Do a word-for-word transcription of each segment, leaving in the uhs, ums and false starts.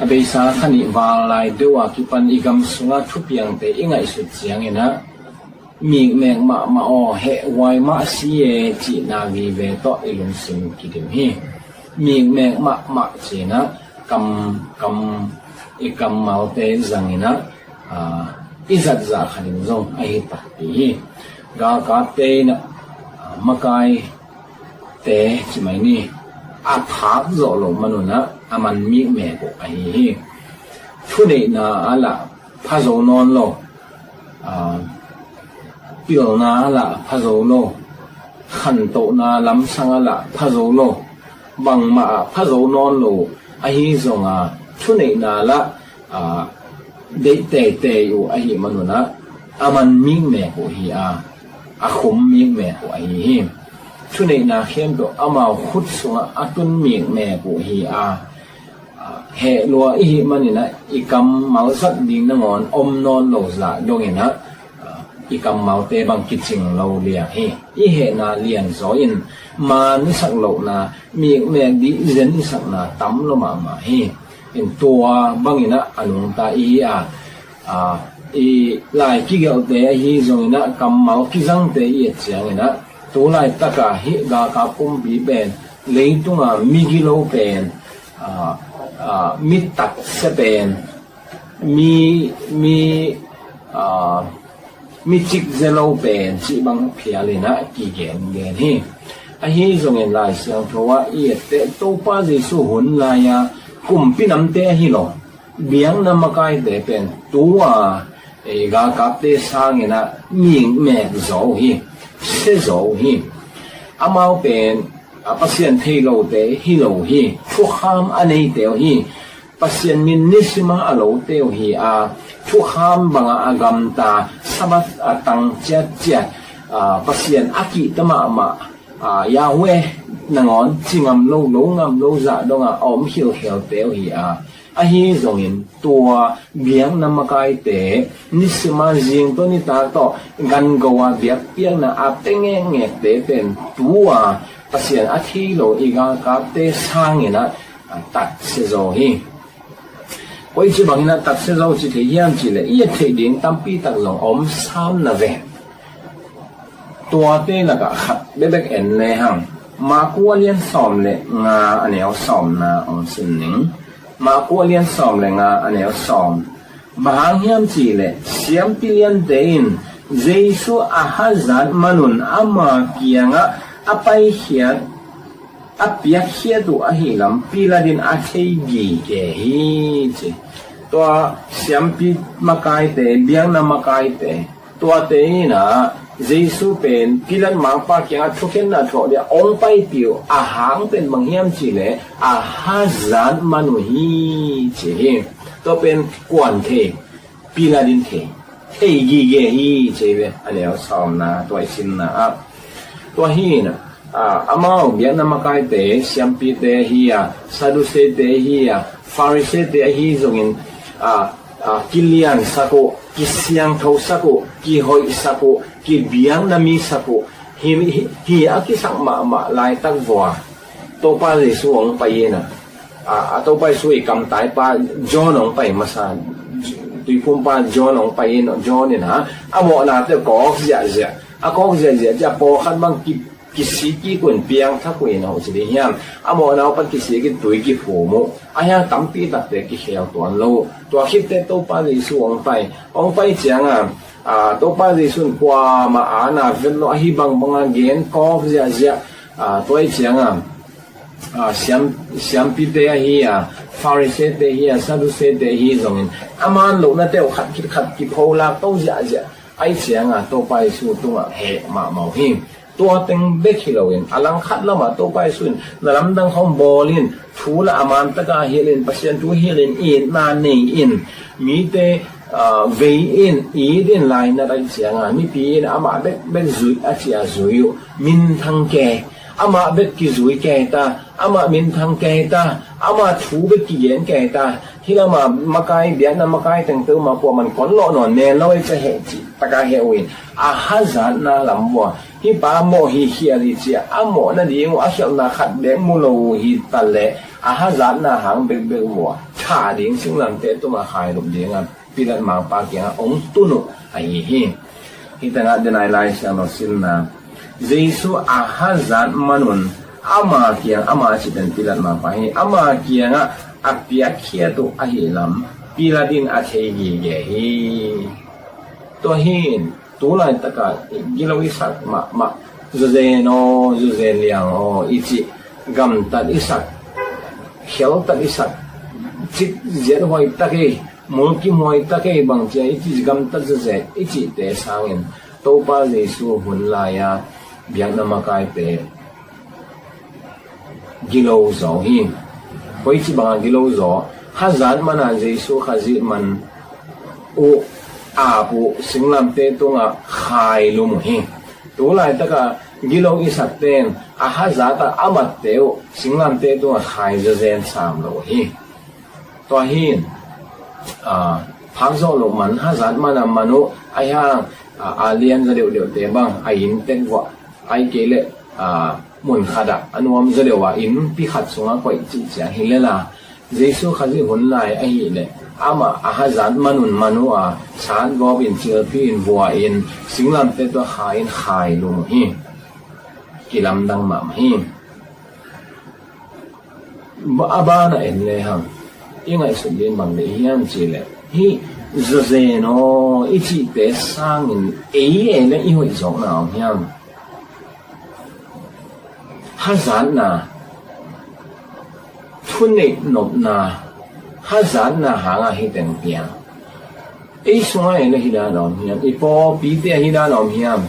A beisa kha nih val lai deuh a kipan i gam sunga thupiangte i ngaihsut ciangin ah, mikmek mahmah aw, hehhuai mah si e cihna vive tawh i lungsim kidim hi. Mikmek mahmah ci-in ah kam, kam, i kammalte zangin ah, aa, i zatzah kha ding zong ahi takpi hi. Galkapte in ah, aa, makaite ci mai ni, a thak zawh loh man un ah a man mikmek uh ahi hi. Thuneihna ah lah pha zo nawn lo, aa, pilna ah lah pha zo lo, khantohna lamsang ah lah pha zo lo, bangmah ah pha zo nawn lo ahi zong a, thuneihna lah, aa, deih teitei uh ahi man un ah a man mikmek uh hi a, a khum mikmek uh ahi hi. Thuneihna khempeuh amau khut sungah a tun mikmek uh hi a, aa, heh lua i hih manin ah i kammal zat ding nangawn om nawn lo zah dongin ah, aa, i kammalte bang kicing lo liang hi. I hehna lianzaw in maan i sak lohna, mikmek dih zen i sakna tam lo mahmah hi. In tua bangin ah a nungta i hi a, aa, i lai kigelhte ahi zongin ah kammal kizangte i et ciangin ah, tu laitaka hih galkap kumpi pen, leitunga migilo pen, aa, aa, mi taksia pen, mi, mi, aa, mi cikzia lo pen cih bang phialin ah kigengen hi. Ahi zongin Lai Siangtho ah i etteh Topa Jesu hun lai-a kumpi namte ahi lo, biakna makaite pen tu-a, eh, galkapte sangin ah mikmek zaw uh hi, sia zaw uh hi. Amau pen, a, Pasian thei lote hi lo uh hi, thukham a neite uh hi. Pasian min nisima a lote uh hi a, thukham bangah a gamta, Sabbath a tang ciatciat, aa, Pasian a kihta mahmah, aa, Yahweh nangawn ci ngam lo, lo ngam lo zah dongah a om khilkhelte uh hi a, ahi zongin tua biakna makaite nisima zing tawh nitak tawh gango a biakpiakna a pia ngekngekte pen tu-a Pasian a thei lo i galkapte sangin ah, aa, taksia zaw hi. Koi ci bangin ah taksia zaw ci thei hiam cih leh i et theih ding tampi tak zong om sam na ve. Tuate lakah khat bekbek en le hang. Marku a lian sawm le nga a neu sawmna hong sim ning. Marku a lian sawm le nga a neu sawm. Bang hang hiam cih leh siampi liante in Jesu a hazat man un ama kiangah a paikhiat, a piakkhiat uh ahi lam Pilat in a thei gige hi ci. Tua siampi makaite, biakna makaite, tuate in ah Jesu pen Pilat mangpa kiangah thukhenna thawh dia hong paipih uh a hang pen bang hiam cih leh a hazat man uh hi ci hi. Tua pen kuan thei, Pilat in thei, thei gige hi ci hi ve, a neu sawmna tua i simna ah. Tua hi in ah, aa, amau biakna makaite, siampite hi a, Sadduceete hi a, Phariseete ahi zongin, aa, aa, kiliansak uh, kisiangthosak uh, kihoihsak uh, kibiakna misak uh, hi, hi, hi a kisak mahmah laitak vua Topa Jesu hong pai in ah, a, a Topa Jesu i kamtaipa John hong pai masa, tuiphumpa John hong pai in, John in ah a mawhnate kawk ziahziah, a kawk ziahziah ciah pawlkhat bang ki, kisik kik un, piangthak uh in ah uh ci ding hiam, a mawhna uh pan kisik in tui kiphum uh, a hiang tampi takte kikhel tuan lo uh. Tua khitteh Topa Jesu hong pai, hong pai ciangah, a, Topa Jesu in kuamah ana vet lo, ahi bangbanga gen kawk ziahziah, a, tua ih ciangah, a, siam, siampite ahi a, Phariseete hi a, Sadduceete hi zongin a man lohnate uh khat khit khat kipholak to ziahziah. Aih ciangah Topa Jesu tungah heh mahmah uh hi. Tua teng bek hi loin a langkhat lamah Topa Jesu in na lamdang khawng bawl in, thu lah a man taka hilh in, Pasian thu hilh in, itna nei in, mite, aa, vei in, it in, lainat aih ciangah mipi in amah bekbek zuih a ci a zui uh. Minthang ke, amah bek kizui ke ta, amah minthang ke ta, amah thu bek kigen ke ta, hih lamah makai, biakna makai teng peuhmah kuaman kon lawh nawn men lo ei ca heh cih taka heh uh in, a hazatna lam vua, hih pa mawh hi khial hi ci a, a mawh nading uh a khialhna khat bek mu lo uh hi ta leh, a hazatna hang bekbek vua thah ding, singlamteh tungah khailup dingah Pilat mangpa kiangah hong tun uh ahi hi. Hih tengah denai Lai Siangtho simna, Jesu a hazat manun ama kiang, ama cih pen Pilat mangpa hi, ama kiangah a piakkhiat uh ahi lam Pilat in a thei gige hi. Tua hi in, tu laitaka gilo i sak mahmah, zuzen aw, zuzen liang aw i cih, gamtat i sak, kheltat i sak, cik ziat huai tak ei, mulkimhuai tak ei bang cia i cih, gamtat zuzen i cihte sangin Topa Jesu hun lai-a biakna makaite gilo zaw hi. Koici banga gilo zaw? Hazat mana Jesu Khazih man uh, ap uh, singlamteh tungah khailum uh hi. Tu laitaka gilo i sakte in a hazata a matte uh singlamteh tungah khai zuzen sam lo uh hi. Tua hi in, a, phak zawh loh man, hazat mana man uh, ahi hang, a, a lian za deuhdeuhte bang a inn tek vuah, ahih kei leh, a, mun khatah a nuam za deuh a innpi khat sungah koih cih ciang hi lel a, Jesu Khazih hun lai ahih leh amah a hazat manun man uh a, satgawp in, cilpi in, vua in, singlamteh tungah khai in khailum uh hi. Kilamdang mahmah hi. A banah en lehang i ngaihsut ding bang deih hiam cih leh, hih zuzen aw i cihte sangin ei ei leh i hoih zawkna om hiam? Hazatna, thuneih nopna, hazatna hangah hih teng piang. Ei sungah ei leh hi dan a om hiam? I pawlpite ah hi dan a om hiam?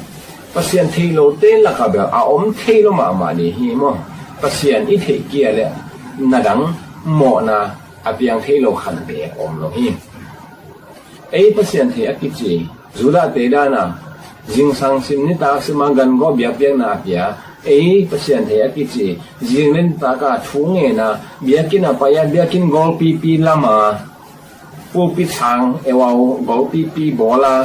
Pasian thei lote lakah bel a om thei lo mahmah ding hi maw? Pasian i theih kei leh na dang mawhna a piang thei lo khat bek om lo hi. Ei Pasian thei a kici, Judahte dan a, zingsang sim nitak sim a gan gawh biakpiakna a pia, ei Pasian thei a kici, zing nitak a thu ngen a, biakinn a pai a, biakinn gawlpipi lam a, pulpit sang euau gawlpipi bawl a,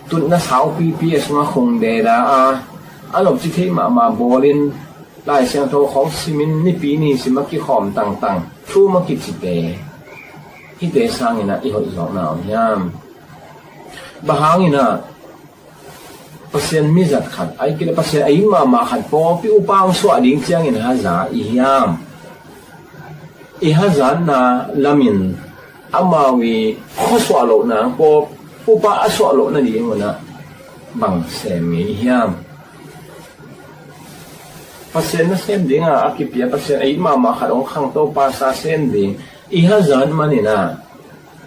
tutna saupipi a sungah khung deda a, a nopci thei mahmah bawlin, Lai Siangtho khawng simin, nipi ni sim a kikhawm tangtang, thu mah kicite, hihte sangin ah i hoih zawkna om hiam? Bang hangin ah Pasian mizat khat, ahih kei leh Pasian a it mahmah khat, pawlpi upa hong suah ding ciangin haza i hiam? I hazatna lamin amau i khuasuah lohna, pawl upa a suah loh nadingun ah bang sem ngei i hiam? Pasian nasem dinga a kipia, Pasian a it mahmah khat hong khangto pastor sem ding i hazat manin ah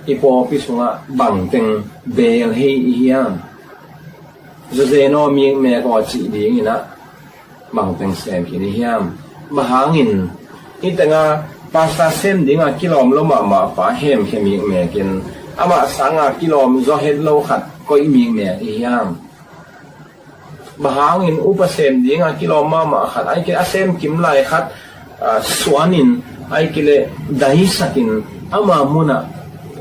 i pawlpi sungah bangteng beel hei i hiam? Zuzen aw, mikmek aw cih dingin ah bangteng sem khin i hiam? Bang hangin hih tengah pastor sem dinga kilawm lo mahmah pa hemkhia mikmekin, amah sanga kilawm zaw het lo khat koih mikmek i hiam? Bang hangin upa sem dinga kilawm mahmah khat, ahih kei leh a sem kim lai khat, a, suanin, ahih kei leh daisakin ama munah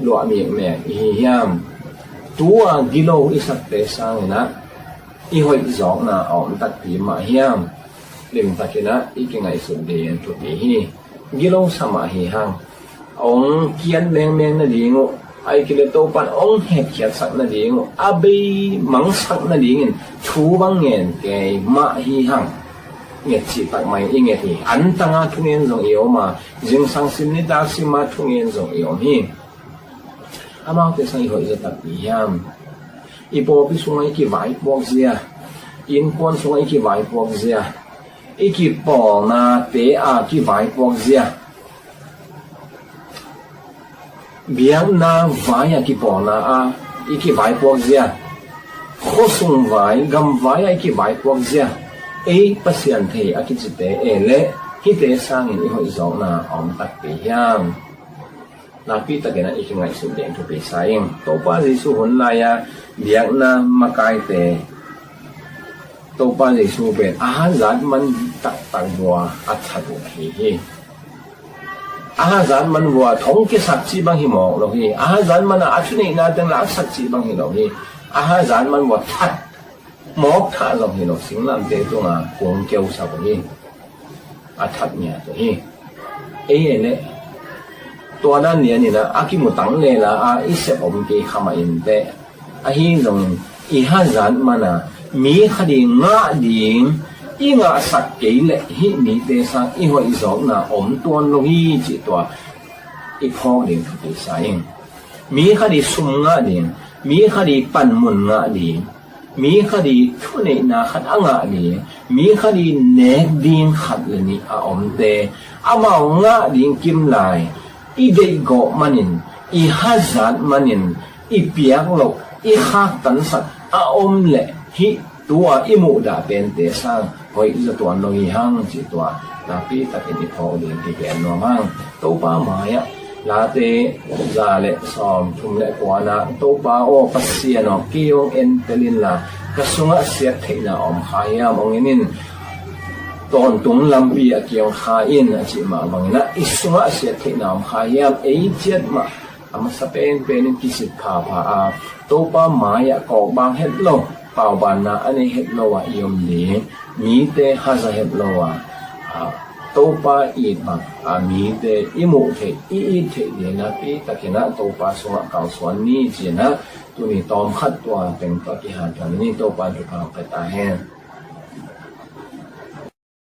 luah mikmek i hi hiam? Tu-a gilo i sakte sangin ah i hoih zawkna a om takpi mah hiam? Limtakin ah i kingaihsut ding thupi hi. Gilo sa mah hi hang, hong kiat mengmeng nading uh, ahih kei leh Topa'n hong hetkhiatsak nading uh a bei mangsak nadingin thu bang ngen kei mah hi hang. Nget cih tak mah in i nget hi. Antanga thungen zong i om a, zingsang sim nitak sim a thungen zong i om hi. Amaute sang i hoih zaw takpi hiam? I pawlpi sungah i kivaipuak zia, i innkuan sungah i kivaipuak zia, i kipawlnate a kivaipuak zia, biakna vai a kipawlna a i kivaipuak zia, khuasung vai, gam vai a i kivaipuak zia, ei Pasian thei a kicite e leh hihte sangin i hoih zawkna a om takpi hiam? Nakpi takin ah i kingaihsut ding thupi sa ing. Topa Jesu hun lai-a biakna makaite, Topa Jesu pen a hazat man taktak vua a that uh ahi hi. A hazat man vua thong kiasak cih bang hi mawk lo hi. A hazat man a a thuneihna teng laksak cih bang hi lo hi. A hazat man vua that mawk thah zong hi lo, singlamteh tunga kung keusak uh hi. A that ngiat uh hi. Ei e leh Tua dan lianin ah a kimu tang lela a i sep om kei kha mah inteh, ahi zongin i hazat mana mi khat i ngah ding, i ngahsak kei leh hih mite sang i hoih zawkna om tuan lo hi cih tua i phawk ding thupi sa ing. Mi khat i sum ngah ding, mi khat i panmun ngah ding, mi khat i thuneihna khat a ngah ding, mi khat i nek ding khat le nih a omte, amau ngah ding kimlai i deihgawh manin, i hazat manin, i piak loh, i khaktansak a om leh hih tua i muhdah pente sang hoih zaw tuan lo hi hang cih tua nakpi takin i phawk ding kigen nuam hang. Topa mai-ah Late za le sawm thum le kuana, Topa aw Pasian aw, kei hong entel inla, ka sungah siat theihna om kha hiam hong en in. Tawntung lampi a kiang kha in a cih mah bangin ah, i sungah siat theihna om kha hiam, ei ciat mah a masa penpen in kisit phapha a, Topa mai-ah kawkbang het lo, paubanna a nei het lo ah i om ding, mite haza het lo ah, a, Topa it bang a mite i muh theih, i it theih ding nakpi takin ah Topa sungah kalsuan ni ci-in ah tuni tawmkhat tua teng tawh kihanthawn ni. Topa in thupha hong pia ta hen.